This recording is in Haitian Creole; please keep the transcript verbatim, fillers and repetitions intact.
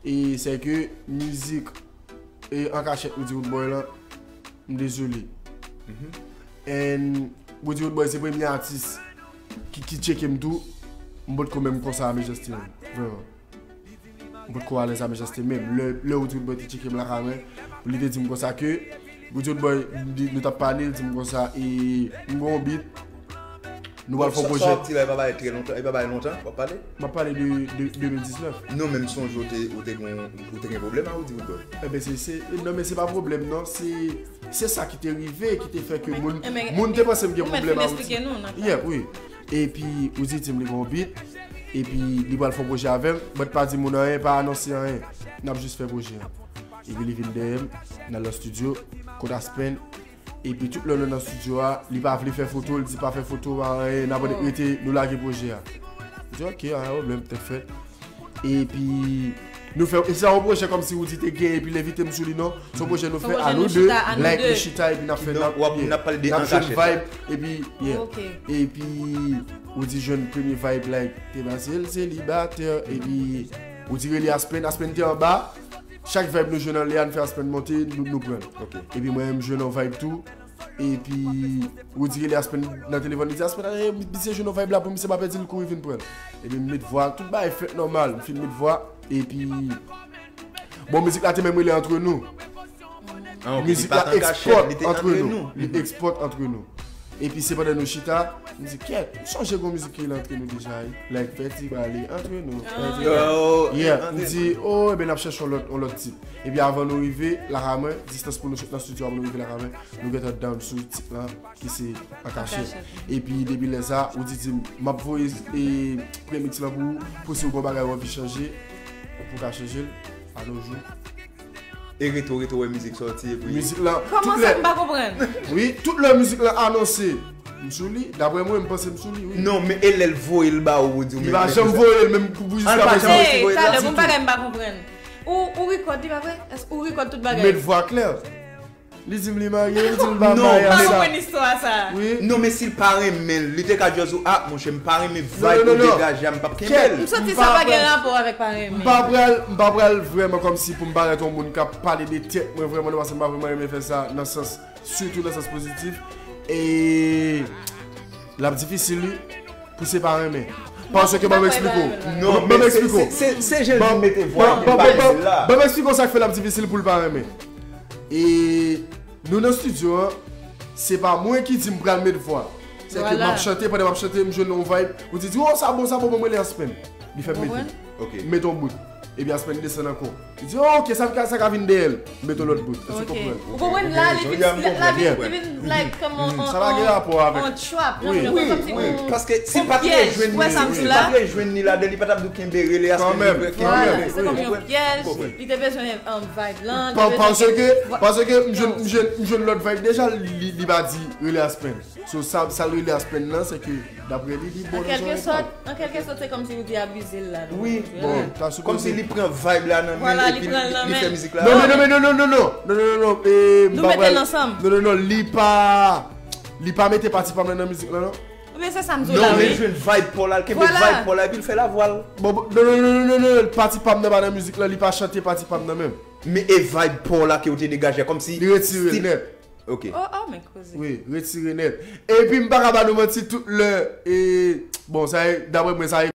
E se ke mizik e an kachèt Roody Roodboy lan, m dezole. And Roody Roodboy se premye atis ki, ki tcheke m tou. M potko menm konsa a mechanste menm. Vrèman. M potko alèz a mechanste menm. Lè, lè Roody Roodboy te tcheke m lakay mwen, li te di m konsa ke Roody Roodboy, m di, nou t ap pale, li di m konsa, e m gon bit, nou pral fè yon pwojè. Sa w ap di la, e pa bay trè lontan, e pa bay lontan, w ap pale? M ap pale de, de de mil diznèf. Non, men m sonje w te, ou te gen, ou te gen pwoblèm a Roody Roodboy. Enben, se, se, non, men se pa pwoblèm, non. Se, se sa ki te rive, ki te fè ke moun, moun te panse m gen pwoblèm a Roody. Yeah, wi. Epi, Roody di m li gen yon bit, epi li pral fè yon pwojè avè m, but pa di moun anyen, pa anonse anyen. N ap jis fè pwojè a. Epi li vin dèyè m, n al nan estidyo, kot Aspen, epi tout lè nou nan estidyo a, li pa vle fè foto, li di pa fè foto, pa anyen, n ap rete, nou lage pwojè a. M di, "Ok, pa gen pwoblèm, tèt fèt." Epi, nou fè, e se yon pwojè kòmsi Roody te gen, epi l envite m sou li, non. Se yon pwojè nou fè a nou de, like, nou chita, epi n ap fè, n ap, n ap pale de an kachèt, vibe, epi, yeah. Epi, Roody jwenn premye vibe, like, te pase l selibatè, epi Roody rele Aspen, Aspen te anba, chak vibe nou jwenn anlè a, n fè Aspen monte, nou, nou pran l. Epi mwen, m jwenn yon vibe tou, epi Roody rele Aspen nan telefòn, li di, "Aspen, ale, misye jwenn yon vibe la pou misye pa pèdi l, kouri vin pran l." Epi m met vwa, tout bagay fèt nòmal, m fin met vwa, epi, bon, mizik la te menm rele Antre Nou. Mizik la ekspòt Antre Nou. Li ekspòt Antre Nou. Epi se pandan nou chita, m di, "Kèt, m sonje gon mizik ki rele Antre Nou deja, wi. Like, fè ti pale, Antre Nou, Antre Nou." Yeah, m di, "Oh, ebyen, n ap chèche yon lòt, yon lòt tit." Epi avan nou rive lakay mwen, distans pou nou sot nan estidyo a pou nou rive lakay mwen, nou gentan down sou tit lan, ki se An Kachèt. Epi depi lè sa, Roody di m, "M ap voye, e, premye tit lan pou ou, pou si w gon bagay ou anvi chanje, ou ka chanje l, a nos jours." E reto, reto, wè mizik sòti, epi mizik lan, kòman sa, m pa konprann? Wi, tout lè mizik lan anonse, m sou li. Daprè mwen, m panse m sou li, wi. Non, men e lè l voye l ba ou, ou di w, li pa janm voye l, menm pou, pou jiska prezan. Talè, gon bagay m pa konprann. Ou, ou rekòd li, pa vre? Èske ou rekòd tout bagay? Met vwa klè. Li di m li marye, li di l pa marye. Non, m pa konprann istwa sa. Wi. Non, men si l pa renmen l, li te ka just di w, "Ah, monchè, m pa renmen vibe ou degaje a, m p ap kenbe l." M santi sa pa gen rapò avèk pa renmen. M pa pral, m pa pral vrèman kòmsi pou m parèt yon moun k ap pale de tèt mwen vrèman, non, paske m pa vrèman renmen fè sa nan sans, sitou nan sans pozitif. E l ap difisil, wi, pou se pa renmen. Paske ban m eksplike w. Non, ban m eksplike w. Se, se, se jan l di mete vwa, ban m eksplike w sa k fè l ap difisil pou l pa renmen. E nou nan estidyo an, se pa mwen ki di m pral met vwa. Se ke m ap chante, pandan m ap chante, m jwenn yon vibe. Ou di, di, "Oh, sa bon, sa bon, ban m rele Aspen." Li fè m mete. M mete yon bout. Epi Aspen desann ankò. Li di, "Oh, ok, sa ka, sa ka vin dèyè l." M mete yon lòt bout. Èske w konprann? Ou konprann la, li vin, la, la vin, li vin, like, kòman, sa pa gen rapò avèk yon trap, jan, wi, wi, paske si l pa t rejwenn ni, si l pa t rejwenn ni ladan, li pa t ap di w kenbe rele Aspen, kanmenm, li kenbe. Vwala, se kòm yon pyèj. Li te bezwen, um, vibe lan, li te bezwen. Paske, paske m jwenn, m jwenn, m jwenn lòt vibe deja, li, li pa di rele Aspen. So, sa, sa l rele Aspen nan, se ke, daprè li, li bon nan jan l pale. An kèlke sòt, se kòmsi Roody abize l la, non? Wi, bon, ta sipoze. Kòmsi li pran vibe la nan men l epi li, li fè mizik la. Non, non, non, non, non, non, non, non, non, non, non, non, non, non, non, non, non, non, li pa, li pa mete pati pa m nan, nan mizik la, non. Ebyen, se sa m di w la, wi. Non, men li jwenn vibe pa w la, l kenbe vibe pa w la, epi l fè lavwa l. Bon, bon, non, non, non, pati pa m nan pa nan mizik la, li pa chante pati pa m nan menm. Men e vibe pa w la ke w te degaje a, kòmsi li retire l nèt. Ok. Oh, oh, men koze. Wi, retire nèt. Epi m pa ka ba nou manti, tout lè, e, bon, sa e, daprè mwen, sa e